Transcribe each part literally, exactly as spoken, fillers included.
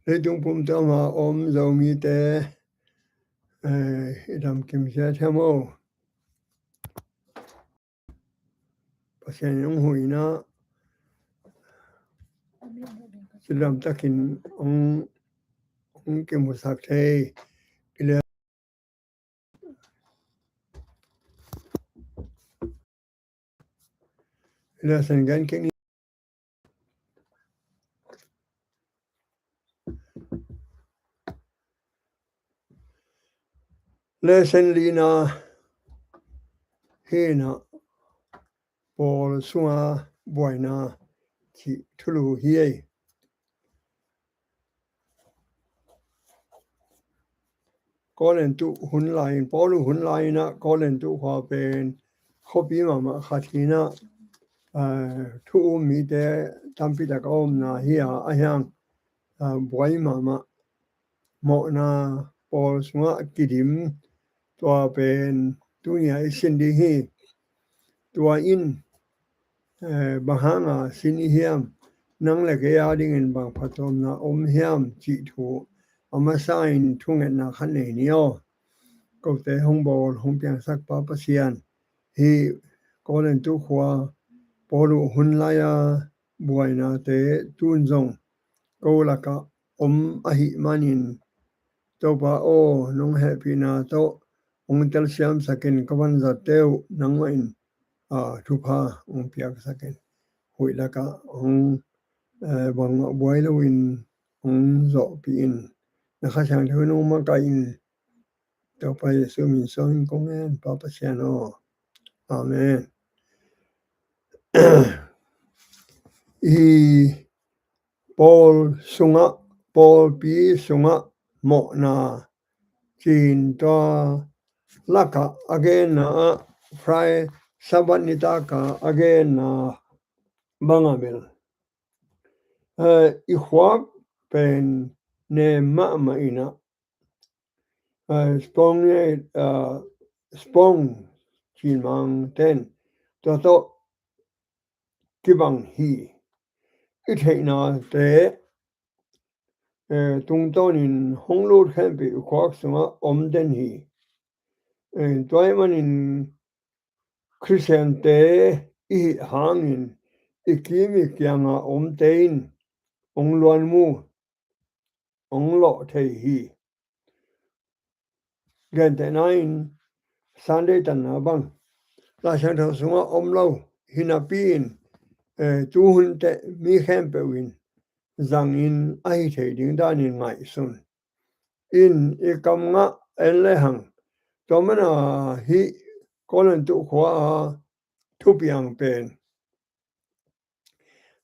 Leitung pumtuam a om Zomite, eh, i dam kim sia thiam o. Pasian in hong huhna, cidam takin hong, hong kimusak thei. I le, i le sen gan keng Lesson lina hina, Paul sunga buaina cih thulu hi ei. Korintu hun lai-in, Paul hun lai-in ah Korintu khua pen khuapi mahmah khat hi-in ah, aa, thu um mite tampi tak a omna hi a, a hiang, aa, buai mahmah mawhna Paul sungah kidim, tua pen tuni-a i sin ding hi. Tua in, eh, bang hanga sin i hiam, nang le kei a dingin bang phattuamna om hiam cih thu a masa in thungetna khat nei ni aw. Kote hong bawl hong piangsak Pa Pasian, hih Korintu khua Paul hun lai-a buainate tun zong ko lakah om ahih manin, Topa aw, nong hehpihna tawh hong telsiamsak in, ka vanzatte uh nangmah in, aa, thupha hong piaksak in. Huih lakah hong, eh, bangmah buai loin hong zawhpih in. Na Kha Siangtho in hong makaih in. Topa Jesuh min suangin kong ngen, Pa Pasian aw. Amen. I Paul sungah, pawlpi sungah mawhna cih tua lakah a genna ah, Friday Sabbath nitak a a genna banga bel, eh, i khuak pen nem mahmah in ah, eh, sponge, eh, sponge cih Mangten tua tawh kibang hi. I theihnate, eh, tungtawnin hong lut khempeuh i khuak sungah om den hi. Eh, tua ahih manin Khristiante i hih hangin i kim i kianga omte in hong luanmu, hong lawh thei hi. Gentehna in Sunday tanna bang Laisiangtho sungah om lo hi napi-in, eh, tuhun teh mi khempeuh in zangin a hi thei ding danin ngaihsun in, i kam ngah en le hang. Tua mana hih Korintu khua a thupiang pen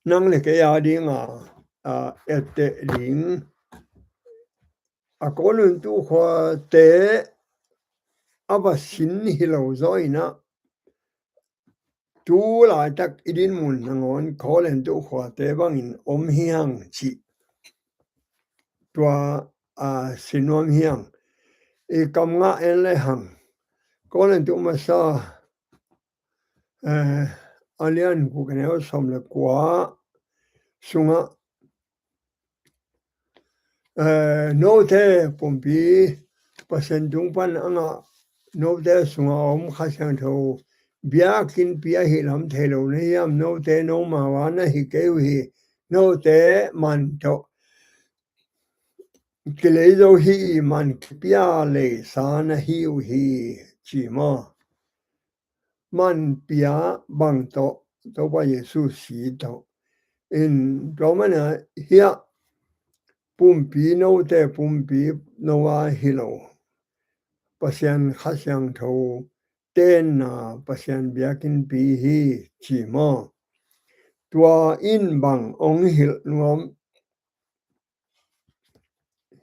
nang le kei a dinga, a, etteh ding. A Korintu khuate a va sin hi lo zaw in ah, tu laitak i dinmun nangawn Korintu khuate bangin om hi hang cih tua, a, sin nuam hi hang. I kam ngah en le hang. Korintu masa, eh, a lian guk, a neu sawm le kua sungah, eh, note pumpi, Pasian tung pan a ngah note sungah a om Kha Siangtho biakinnpi ahih lam thei lo na hiam? Note nomau a na hi kei uh hi. Note man tawh kilei zo hi, man kipia leisa na hi uh hi, ci maw? Man pia bang tawh, Topa Jesuh si tawh. In tua mana hiah pumpi, note pumpi no a hi lo, Pasian Kha Siangtho tenna, Pasian biakinnpi hi, ci maw? Tua in bang hong hilh nuam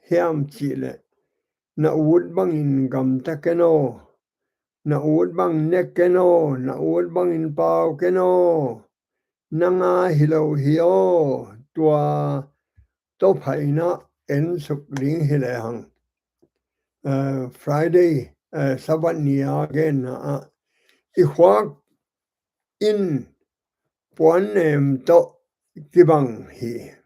hiam cih leh, na ut bangin gamta ken aw, na ut bang ne ken aw, na ut bangin pau ken aw, nang a hi lo hi aw. Tua tawpha in ah en suk ding hi le hang. Eh, Friday, eh, Sabbath ni a genna ah, i khuak in puannem tawh kibang hi.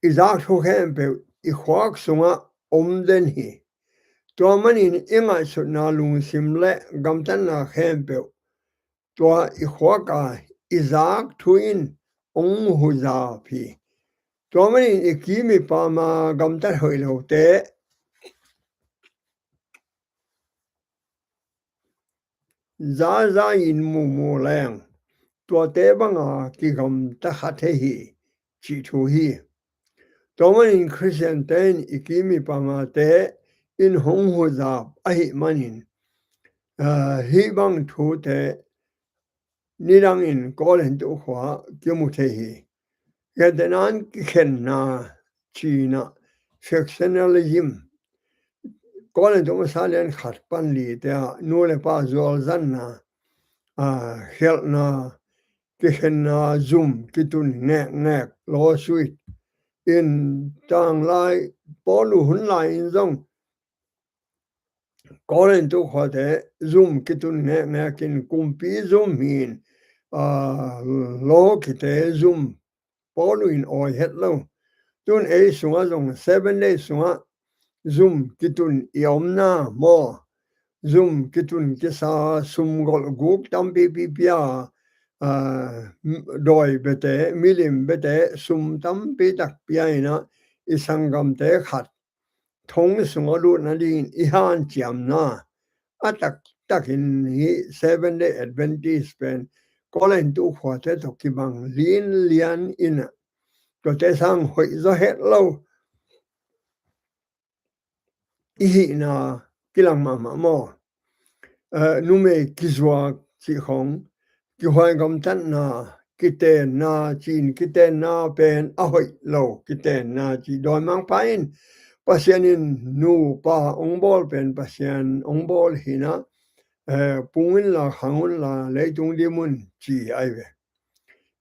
i zak thu khempeuh i khuak sungah om den hi. Tua manin i ngaihsutna lungsim le gamtatna khempeuh tua i khuak a i zak thu in hong huzap hi. Tua manin i kim i pam a gamtat hoih lote zaza in mumu leng tuate banga kigamta kha thei hi, cih thu hi. Tua manin Khristiante in i kim i pamate in hong huzap ahih manin, ah, hih bang thute nidangin Korintu khua kimu thei hi. Gentehna in kikhenna cihna, factionalism. Korintu masa lian khat pan lite ah nu le pa zualzanna, ah, khialhna, kikhenna, zum kitun ngekngek, lawsuit. In tanglai Paulu hun lai in zong Korintu khuate zum kitun ngekngek in kumpi zum hi in, ah, lawkite zum Paulu in awi het lo. Tun ei sungah zong Seven Day sungah zum kitun i omna maw? Zum kitun kisa, sum golh guk tampipi pia, ah, dawi biate, milim biate, sum tampi tak pia in ah i sanggamte khat thong sungah lut nadingin i hanciamna a taktakin hih Seven Day Adventist pen Korintu khuate tawh kibang linlian in ah tuate sang hoih zaw het lo i hihna kilang mahmah maw? Eh, numei kizuak cih khong, kihuai gamtatna, kitenna, cih in kitenna pen a hoih lo, kitenna cih dawimangpa in Pasian in nupa hong bawl pen Pasian hong bawl hi in ah, eh, pung inla, khang unla, leitung dim un ci ahi ve.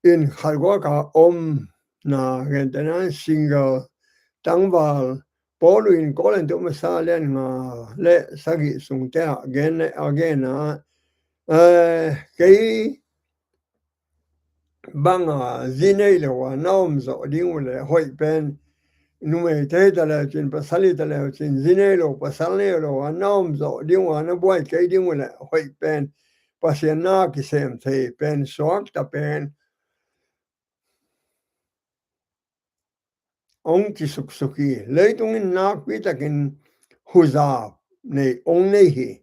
In khat guak a omna, gentehna in single, tangval, Paulu in Korintu masa lian nga le sagih sungte ah gen, a gen ah, eh, kei banga zi nei lo a na om zawh ding uh leh hoih pen, numei te hi ta leu cin, pasal hi ta leu cin, zi nei lo, pasal nei lo a na om zawh ding uh a na buai kei ding uh leh hoih pen, Pasian na kisem thei pen, suakta pen hong ci suksuk hi. Leitung in nakpi takin huzap nei hong nei hi.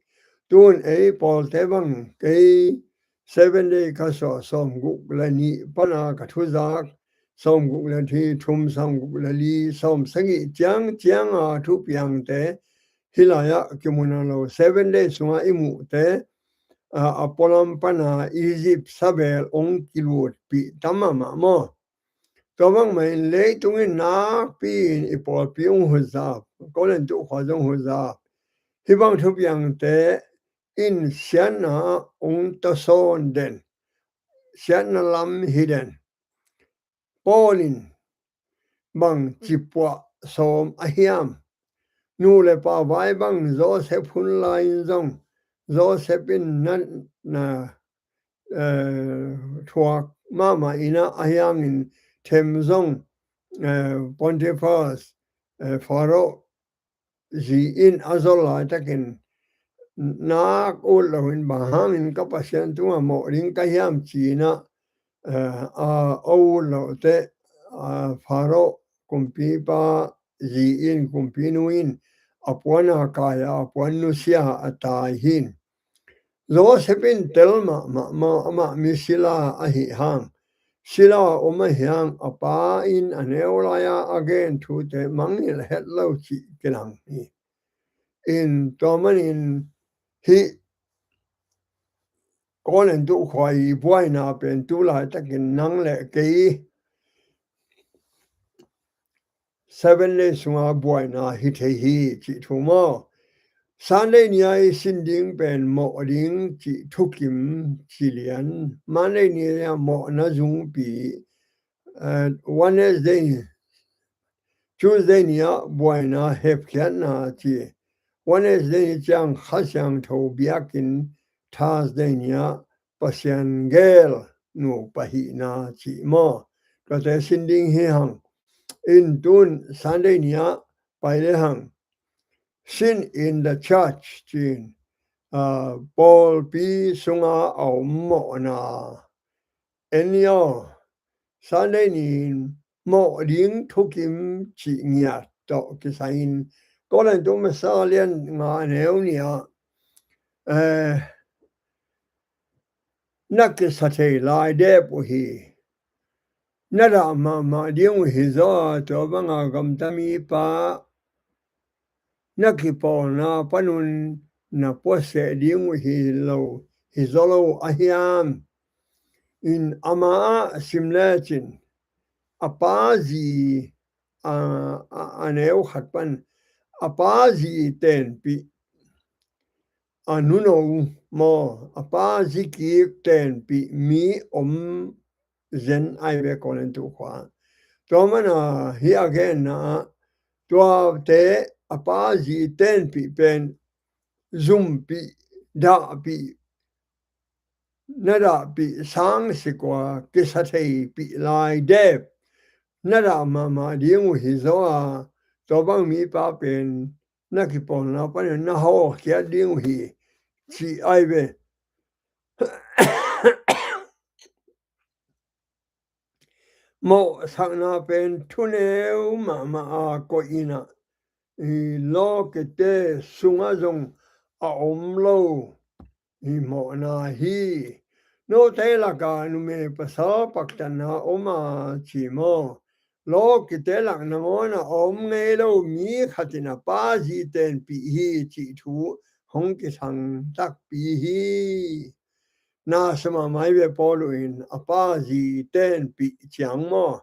Tun ei pawlte bang, kei Seven Day ka suah sawmguk le nih pana ka thuzak, sawmguk le thum, sawmguk le li, sawmsagih ciang cianga thupiangte hih lai-ah kimu nawn lo. Seven Day sungah i muhte, a, a pualam pana Egypt sabel hong kilutpih tam mahmah maw? Tua bangmah in leitung in nakpi in i pawlpi hong huzap, Korintu khua zong huzap. Hih bang thupiangte in siatna hong tawsawn den, siatna lam hi den. Paul in bang ci puah sawm a hiam? Nu le pa vai bang Joseph hun lai in zong, Joseph in na, na, eh, thuak mahmah in ah, ahi hangin them zong, eh, Potiphar, eh, Pharaoh zi in a zol laitakin nak ut loin, bang hangin ka Pasian tungah mawh ding ka hiam ci in ah, eh, a, a ut loh teh, a, Pharaoh kumpipa zi in, kumpinu in a puan a kai a, a puan nusia a tai hi. Joseph in tel mahmah maw, amah mi sila ahi hang, sila om ahi hang, a pa in a neu lai-a a gen thute mangngilh het lo cih kilang hi. In tua manin hih Korintu khua i buaina pen tu laitakin nang le kei Seven Day sunga buaina hi thei hi cih thu maw? Sunday ni-a i sin ding pen mawh ding cih thukim ci lian. Monday ni-a mawhna zungpi, eh, Wednesday, Tuesday ni-a buaina hepkhiatna ci. Wednesday ni ciang Kha Siangtho biakinn, Thursday ni-a Pasian gel nupa hihna cih maw? Tuate sin ding hi hang. In tun Sunday ni-ah pai le hang, Sin in the Church ci-in, ah, pawlpi sunga a om mawhna. En ni aw, Sunday ni-in mawh ding thukim cih ngiat tawh kisai-in Korintu masa lian nga a neu nih-ah, eh, na kisa thei lai dep uh hi. Na dah mahmah ding uh hi zaw a, tua banga gamta mipa na kipawlna panun na puaseh ding uh hi lo, hi zaw lo a hiam? In ama ah sim lecin, a pa zi, a, a, a neu khat pan, a pa zi tenpih, a nuno maw, a pa zi kik tenpih mi om zen ai ve Korintu khua. Tua mana hih a genna ah, tuate a pa zi tenpih pen zumpih, dahpih, na dahpih sang sik uh a, kisa theipih lai dep, na dah mahmah ding uh hi zaw a, tua bang mipa pen na kipawlna panin na hawlkhiat ding uh hi, ci ai ve. Mawhsakna pen thuneu mahmah a koih in ah, i lawkite sungah zong a om lo i mawhna hi. Note lakah numei pasal paktatna om a ci maw? Lawkite lak nangawn a om ngei lo mi khat in a pa zi tenpih hi cih thu hong kisang takpi hi. Na sa mahmah ai ve Paulu in a pa zi tenpih ciang maw?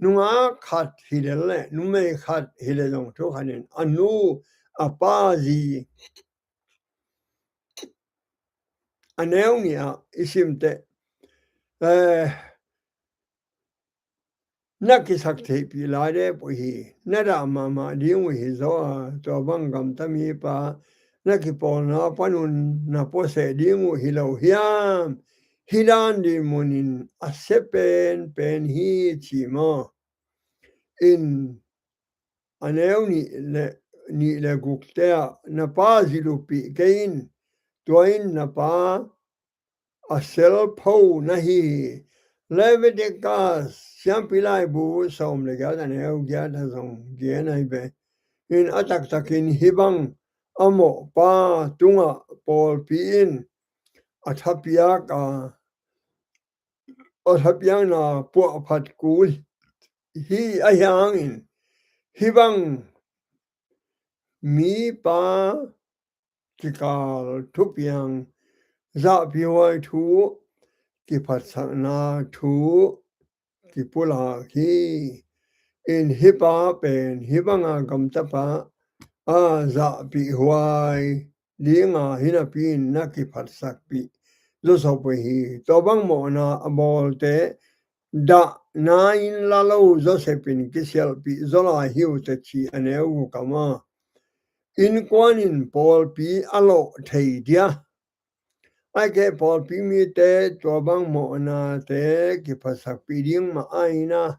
Nungak khat hi lel le numei khat hi le zong thu khat in a nu a pa zi a neu nih ah i sim teh, eh, na kisak theihpih lai dep uh hi. Na dah mahmah ding uh hi zaw a, tua bang gamta mipa na kipawlna panun na puaseh ding uh hi lo hiam? Hih dan dih munin a sia penpen hi ci maw? In a neu nih le, nih le gukte ah na pa zi lupih kei in, tua in na pa a selpho na hi hi. Leviticus siampi laibu sawm le giat a neu giat ah zong gen ai ve. In a taktakin hih bang a mawhpa tungah pawlpi in a thapiak a, a thapiakna puahphat kul hi a, hih hangin hih bang mipa kikal thupiang, zahpihhuai thu, kiphatsakna thu kipulak hi. In hih pa pen hih banga gamtapa a zahpihhuai dinga hinapi in na kiphatsakpih zawsop uh hi. Tua bang mawhna a bawlte dahna in la lo zawsep in kisialhpih zaw lai hi uh teh ci a neu guk ah maw? Innkuan in pawlpi a lawh thei dia? Ai kei, pawlpi mite tua bang mawhnate kiphatsakpih ding mah ai na.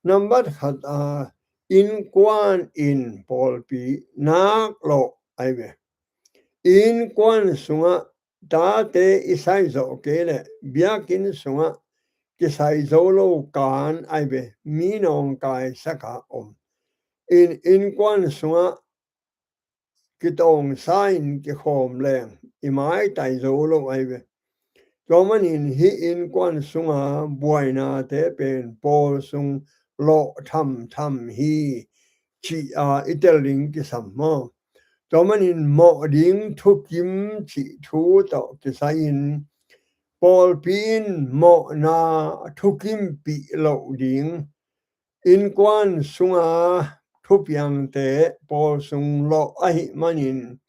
Nambat khat a, innkuan in pawlpi nak lawh ai ve. Innkuan sungah tate i saizawh kei leh biakinn sungah kisai zo lo kan ai ve, mi nawngkaisak a om. In innkuan sungah kitawngsa in kikhawm leng i maitai zo lo ai ve. Tua manin hih innkuan sunga buainate pen pawl sung lawh thamtham hi, ci-a i tel ding kisam maw? Tua manin mawh ding thukim cih thu tawh kisai-in pawlpi in mawhna thukimpih loh ding, innkuan sunga thupiangte pawl sung lawh ahih manin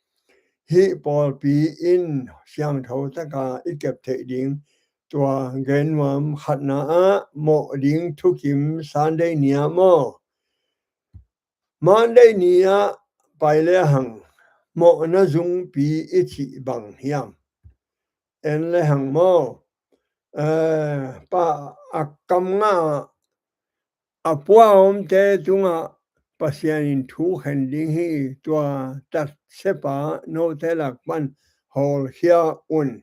hih pawlpi in siangtho taka i kep theih ding tua gen nuam. Khatna ah mawh ding thukim Sunday ni-ah maw? Monday ni-ah pai le hang mawhna zungpi i cih bang hiam? En le hang maw? Eh, pa a kam nga a pua a omte tungah Pasian in thu khen ding hi. Tua tatsepa note lak pan hawlkhia un.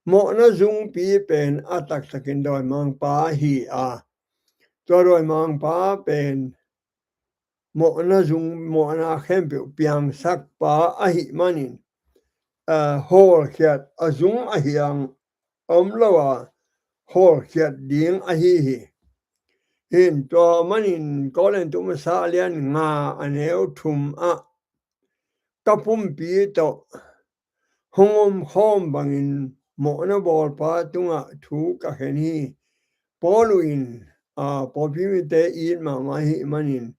Mawhna zungpi pen a taktakin dawimangpa hi a, tua dawimangpa pen mawhna zung, mawhna khempeuh piangsakpa ahih manin, aa, hawlkhiat a zung a hiang om lo a, hawlkhiat ding ahi hi. Hin tua manin Korintu masa lian nga a neu thum ah ka pumpi tawh hong omkhawm bangin mawhna bawlpa tungah thu ka khen hi. Paulu in, aa, pawlpi mite it mahmah ahih manin,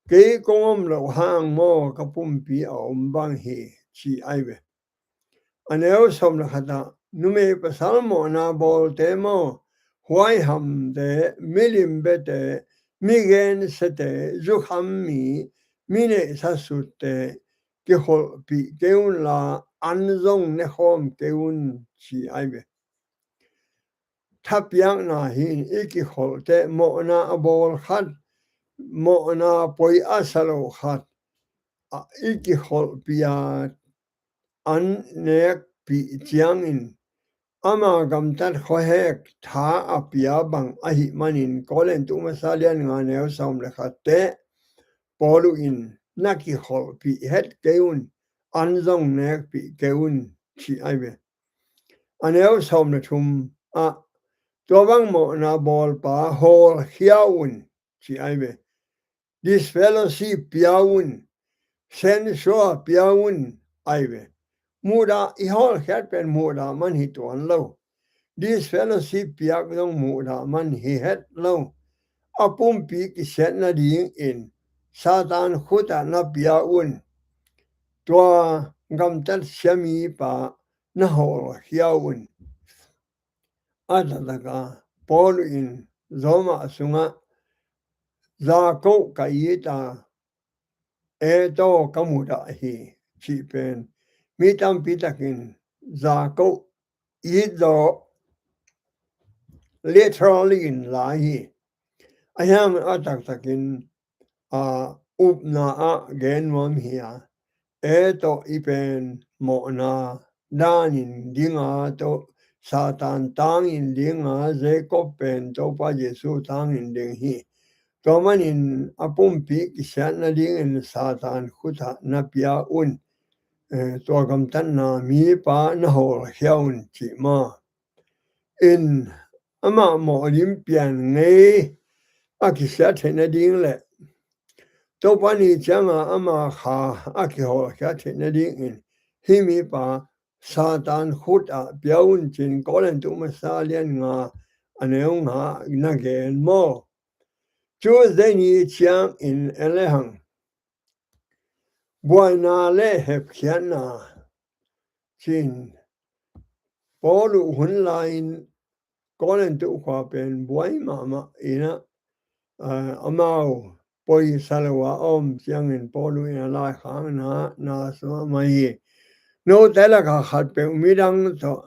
kei kong om loh hang maw ka pumpi a om bang hi, ci ai ve. A neu sawm le khatah, numei pasal mawhna bawlte maw, huaihamte, milim biate, mi gensiate, zukham mi, mi neihsa sutte, kiholhpih kei un la, an zong nekhawm kei un, ci ai ve. Thapiakna hi in, i kiholhte mawhna a bawl khat, mawhna poi a sa lo khat, a, i kiholhpih a an nekpih ciangin ama gamtat khuahek tha a pia bang ahih manin Korintu masa lian nga neu sawm le khatte Paulu in na kiholhpih het kei un, an zong nekpih kei un, ci ai ve. A neu sawm le thum ah tua bang mawhna bawlpa hawlkhia un, ci ai ve. Disfellowship pia un, censure pia un, ai ve. Muhdah, i hawlkhiat pen muhdah man hi tuan lo. Disfellowship piak zong muhdah man hi het lo. A pumpi kisiatna dingin Satan khutah na pia un. Tua gamtat siamipa na hawlkhia un. A taktak a Paulu in Roma sungah, za koh ka it a, e taw ka mudah hi, cih pen mi tampi takin za koh it zaw literally in la hi. Ahi hang a taktakin, a, upna ah gen nuam hi a, e tawh i pen mawhna danin dinga tawh Satan tangin dinga, Jacob pen Topa Jesu tangin ding hi. Tua manin a pumpi kisiatna dingin Satan khutah na pia un, eh, tua gamtatna mipa na hawlkhia un, cih maw. In amah mawhlim pian ngei a kisia theihna ding le Topa ni cianga ama kha a kihawlkhia theihna dingin hih mipa Satan khutah pia un, ci-in Korintu masa lian nga a neu nga na gen maw. Tuesday ni ciangin en le hang buaina le hepkhiatna, ci-in Paulu hun lai-in Korintu khua pen buai mahmah in a, a, amau poisa lo a om ciangin Paulu in a laikhakna na sua mai hi. Note lakah khatpeuh midang tawh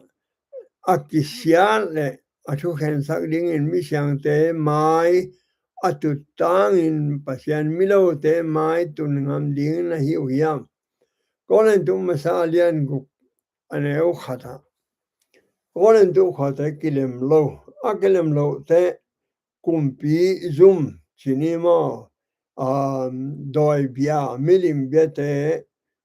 a kisiat le a thukhensak dingin misiangte mai a tut tangin Pasian milote mai tun ngam ding na hi uh hiam? Korintu masa lian guk a neu khatah Korintu khuate kilem lo, a kilem lohte kumpi zum ci ni maw, um, dawi bia, milim biate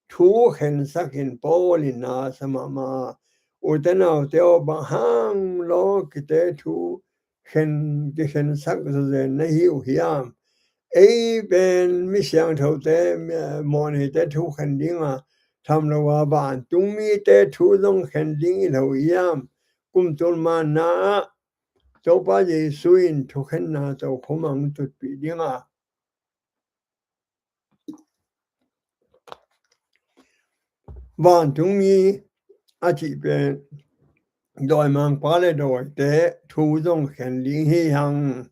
thu khensakin Paul in na sa mahmah. Ute naute aw, bang hang lawkite thu khen, kikhensak zawzen na hi uh hiam? Ei pen mi siangthote, mi, mawhneite thu khen dinga tham lo a, vantungmite thu zong khen ding i lo hiam? Kum tul manna ah Topa Jesu in thukhenna tokhom ang tutpih dinga, vantungmi a cih pen dawimangpa le dawite thu zong khen ding hi hang,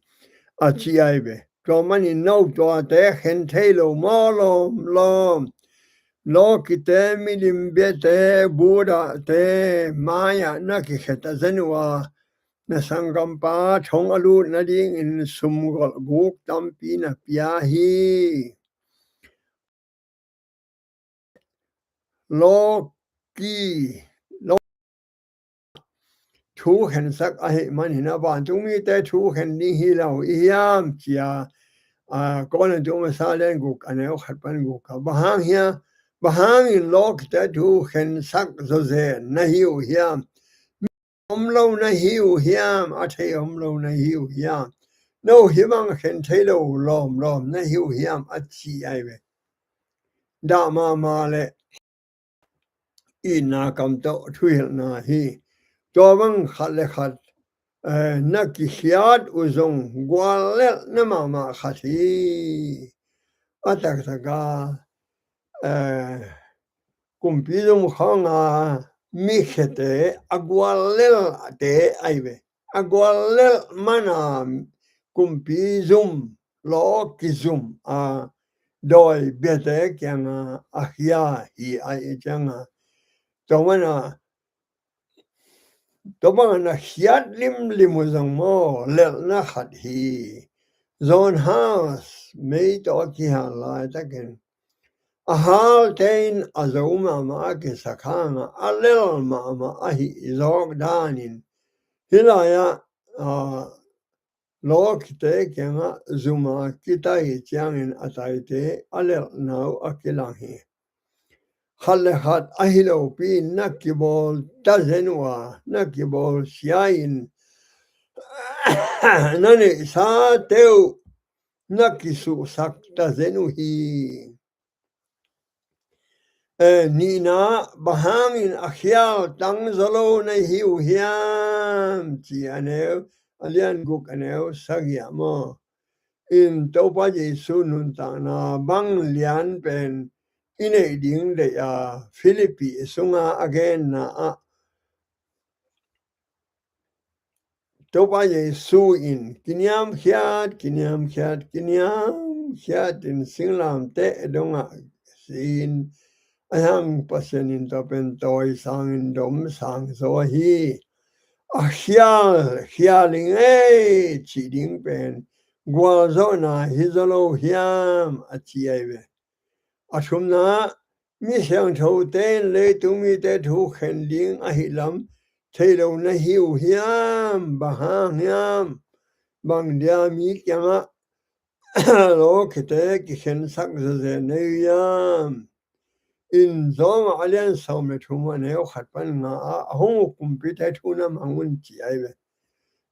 a ci ai ve. Tua manin no tuate khen thei lo maw lawm lawm. Lawkite, milim biate, Buddhate mai-ah na kikhet a zen uh a, na sanggampa thong a lut nadingin sumgolh guk tampi na pia hi. Lawki, law-, thu khensak ahih manin a vantungmite thu khen ding hi lo i hiam cia, a, Korintu masa lian guk a neu khat pan guk a, bang hang hiam, bang hangin lawkite thu khensak zawzen na hi uh hiam? Om lo na hi uh hiam? A thei om lo na hi uh hiam? No hih bang khen thei lo lawmlawm na hi uh hiam? A ci ai ve. Dah mahmah le itna kam tawh thuhilhna hi. Tua bang khat le khat, eh, na kikhiat uh zong guallelhna mahmah khat hi. A taktak a, eh, kumpi zum khawng a mi khiate a guallelhte ai ve. A guallelh man a kumpi zum, lawki zum a dawi biate kiang a a khia hi ai ciang a, tua man a, tua bang a na khiat limlim uh zong maw, lelhna khat hi. John Huss mei tawh a kihal laitakin a halte in a zo mahmah a kisak hang a, a lel mahmah ahi zawk danin hih lai-ah, a, lawkite kiangah zum a kitai ciangin a taite a lelhna uh a kilang hi. Khat le khat ahi lopi na kibawl tazen uh a, na kibawl sia-in na neihsate uh na kisuhsak tazen uh hi. Eh, nihna, bang hangin a khial tang zaw lo na hi uh hiam? Ci a neu, a lian guk a neu sagih ah maw. In Topa Jesu nuntakna bang lian pen i neih ding deih a, Philippi sunga a genna ah Topa Jesu in kiniamkhiat, kiniamkhiat, kiniamkhiat in singlamteh dongah si-in, ahi hang Pasian in tua pen tawi sangin dom sang zaw hi. A khial, khial ing ei, cih ding pen gualzawhna hi zaw lo hiam, a ci ai ve. A thumna, mi siangthote in leitung mite thu khen ding ahi lam thei lo na hi uh hiam? Bang hang hiam? Bang dia mi kiangah lawkite kikhensak zawzen na hi uh hiam? In Rom a lian sawm le thum a neu khat pan nga ah, a hong uk kumpite thu na mang un ci ai ve.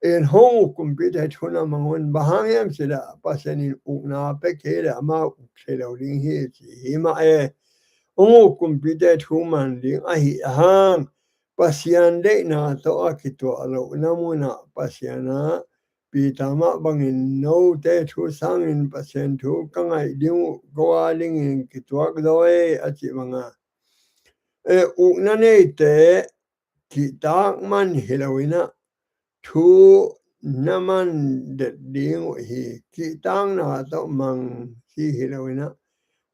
In hong uk kumpite thu na mang un, bang hang hiam cih leh Pasian in ukna pia kei leh amah uk thei lo ding hi ci hi mah e. Hong uk kumpite thu man ding ahi hang, Pasian deihna tawh a kituah lohna munah Pasian ah Peter mah bangin note thu sangin Pasian thu ka ngaih ding uh ko a dingin kituak zaw e, a cih banga, e, ukna neite kihtak man hi lo in ah, thu na man det ding uh hi. Kihtakna tawh mang ci hi lo in ah,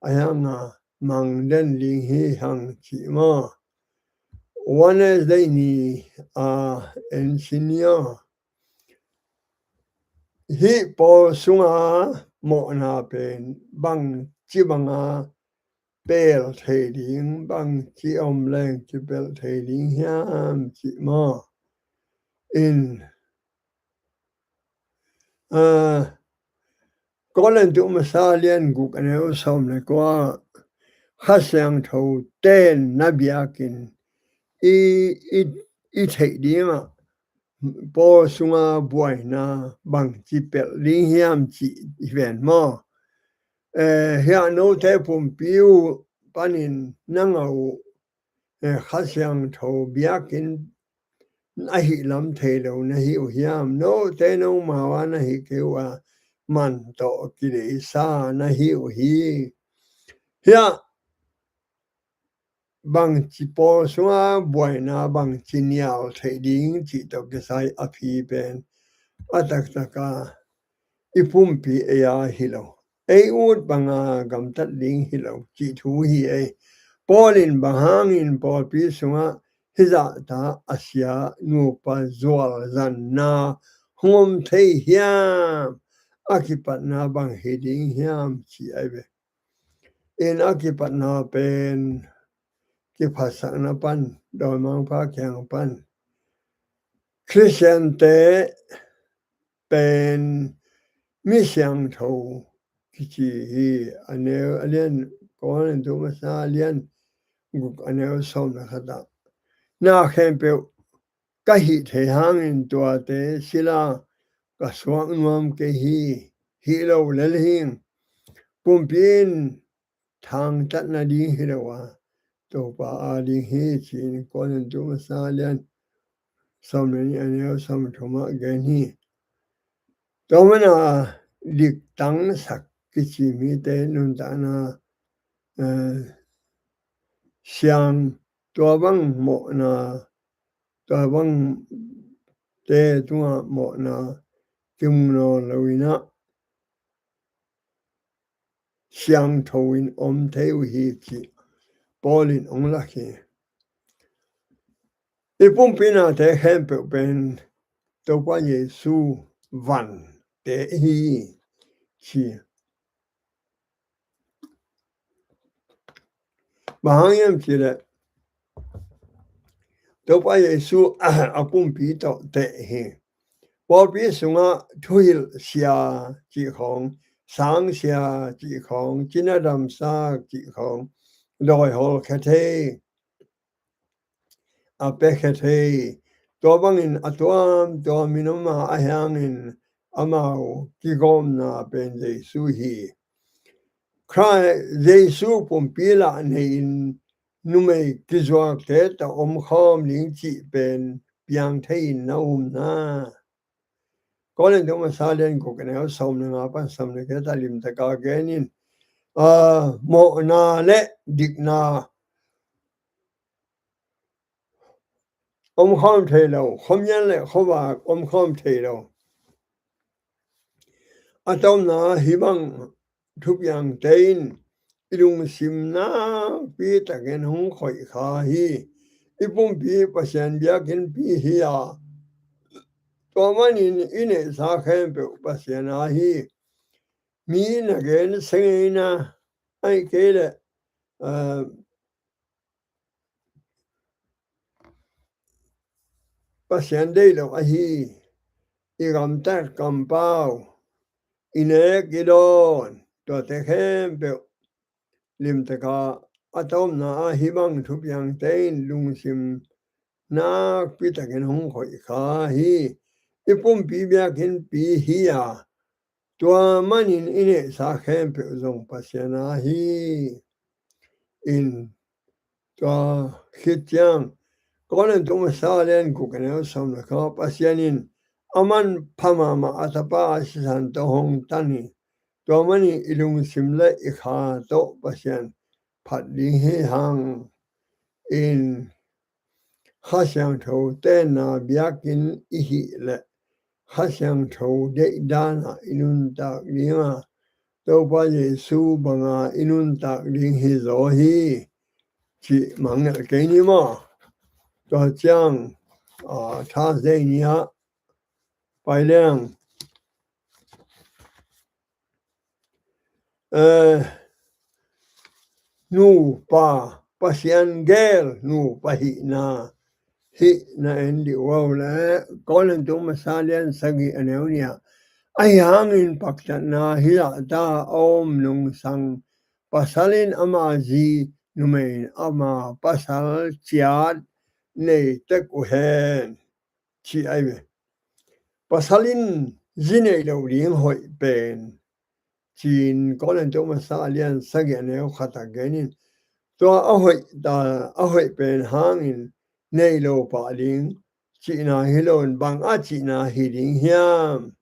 a hiang a mang den ding hi hang ci maw. Wednesday ni a, en sin ni aw. Hih pawl sunga mawhna pen bangci banga pel thei ding, bangci om leng ci pel thei ding hiam cih maw. In, ah, Korintu masa lian guk a neu sawm le kua, Kha Siangtho ten na biakin i, i, i theih dingah pawl sunga buaina bangci pelh ding hiam cih hi ven maw. Eh, hiah note pumpi uh panin na ngah uh, eh, Kha Siangtho biakinn ahih lam thei lo na hi uh hiam? Note nomau a na hi kei uh a, man tawh kideisa na hi uh hi. Hiah bangci pawl sunga buaina bangci nial theih ding cih tawh kisai a phi pen a taktak a i pumpi ei a hi lo, ei ut banga gamtat ding hi lo cih thu hi ei. Paul in bang hangin pawlpi sungah hizahta a sia nupa zualzanna hong om thei hiam? A kipatna bang hi ding hiam, ci ahi ve. In a kipatna pen kiphatsakna pan, dawimangpa kiang pan, Khristiante pen mi siangtho kici hi. A neu, a lian, Korintu masa a lian guk, a neu sawm le khat ah, na khempeuh ka hih theih hangin tuate sila ka suak nuam kei hi. Hih lo lel hing, pumpi in thangtatna ding hi lo a, Topa a ding hi, ci-in Korintu masa a lian sawm le nih, a neu sawm thum ah gen hi. Tua mana diktangsak kici mite nuntakna, eh, siang, tua bang mawhna, tua bangte tungah mawhna kimu nawn lo in ah, siangtho in om thei uh hi, ci Paul in hong lak hi. I pumpi nate khempeuh pen Topa Jesu vante hi, ci. Bang hang hiam cih leh Topa Jesu a pumpi tawh teh hi. Pawlpi sungah thuhilh sia cih khawng, sang sia cih khawng, cina damsak cih khawng, dawi hawlkhia thei, a piakhia thei, tua bangin a tuamtuam in om a, ahi hangin amau kigawmna pen Jesu hi. Khrih Jesu pumpi lah nei-in numei kizuakte tawh omkhawm ding cih pen piang thei-in na um na. Korintu masa lian guk, a neu sawm le nga pan sawm le giat ah limtakin gen in, ah, mawhna le dikna omkhawm thei lo, khuamial le khuavak omkhawm thei lo, a tomna hih bang thupiangte in i lungsim nakpi takin hong khoih kha hi. I pumpi Pasian biakinnpi hi a, tua manin i neihsa khempeuh Pasian a hi. Mi na gen seng ei na, ahih kei leh, ah, Pasian deih lo ahi, i gamtat kampau, i nek i dawn, tuate khempeuh limtakin a tomna ah hih bang thupiangte in lungsim nakpi takin hong khoih kha hi. I pumpi biakinnpi hi a, tua manin i neihsa khempeuh zong Pasian a hi. In tua khit ciang Korintu masa lian guk, a neu sawm le khat ah, Pasian in a manpha mahmah a Tapa a sisan tawh hong tan hi. Tua manin i lungsim le i kha tawh Pasian phat ding hi hang. In Kha Siangtho tenna biakinn i hih leh Kha Siangtho deihdan ah i nuntak ding a, Topa Jesu banga i nuntak ding hi zaw hi, cih mangngilh kei ni maw. Tua ciang, ah, Thursday ni ah pai leng, eh, nupa, Pasian gel nupa hihna, hihna en dih uh a, uh leh Korintu masa lian sagih a neu nih ah, ahi hangin paktatna hi zahta a om nungsang pasal in ama zi, numei in ama pasal ciat nei tek uh hen, ci ahi ve. Pasal in zi nei lo ding hoih pen, ci-in Korintu masa lian sagih a neu khat ah gen in, tua a hoih ta, a hoih pen hangin nei lo pah ding cihna hi lo in, bang a cihna hi ding hiam?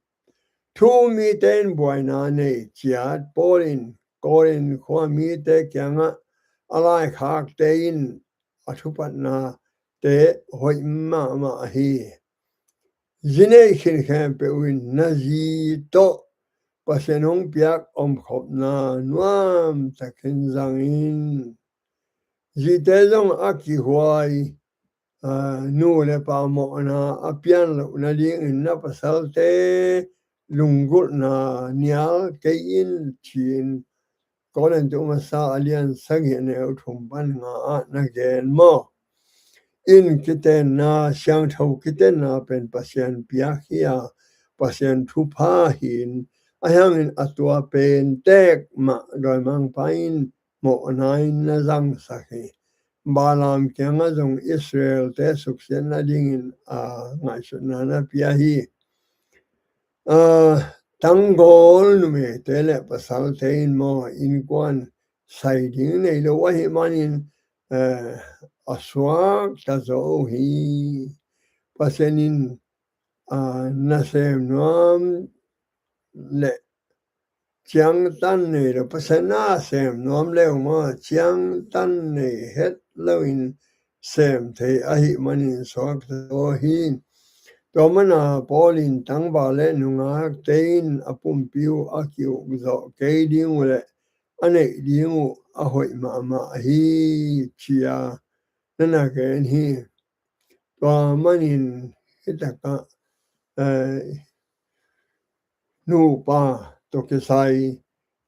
Thu-um mite in buaina nei ciat Paul in Korin khua mite kiangah a laikhakte in a thupatnate hoih mahmah hi. Zi nei khin khempeuh in na zi tawh Pasian hong piak omkhopna nuam takin zang in. Zite zong a kihuai, aa, nu le pa mawhna a pian loh nadingin na pasalte lunggulhna nial kei in ci-in Korintu masa a lian sagih a neu thum pan nga ah na gen maw? In kitenna, siangtho kitenna pen Pasian piak hi a, Pasian thupha hi in, ahi hangin a tua pen tek mah dawimangpa in mawhna in na zangsak hi. Balaam kiangah zong Israel-te suksiat nadingin, aa, ngaihsutna na pia hi. Aa, tanggawl numeite le pasalte in maw innkuan sai ding nei lo ahih manin, aa, a suakta zaw uh hi. Pasian in, aa, nasem nuam le ciangtan nei lo, Pasian nasem nuam le uh maw, ciangtan nei het loin sem thei ahih manin suakta zaw hi. Tua mana Paul in tangval le nungakte in a pumpi uh a ki-uk zawh kei ding uh le a neih ding uh a hoih mahmah hi, ci-a na na gen hi. Tua manin hitakah, eh, nupa tawh kisai,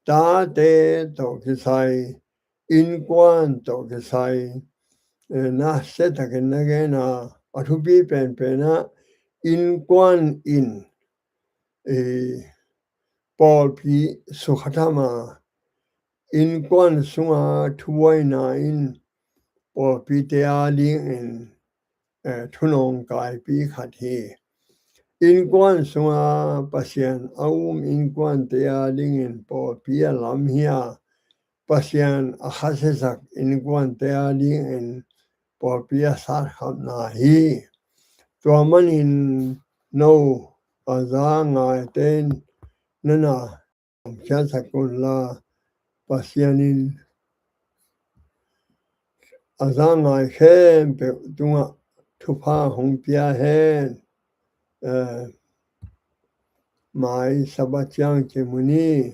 tate tawh kisai, innkuan tawh kisai, eh, na siatakin na gen a, a thupi penpen ah innkuan in, eh, pawlpi sukha tham a, innkuan sunga thubuaina in pawlpite a dingin, eh, thunawng kaipi khat hi. Innkuan sunga Pasian a um innkuante a dingin pawlpi a lam hi a, Pasian a khasiasak innkuante a dingin pawlpi a satkhapna hi. Tua manin no a za ngaite in na na khiatsak unla, Pasian in a za ngai khempeuh tungah thupha hong pia hen. Eh, mai Sabbath ciang kimu ni.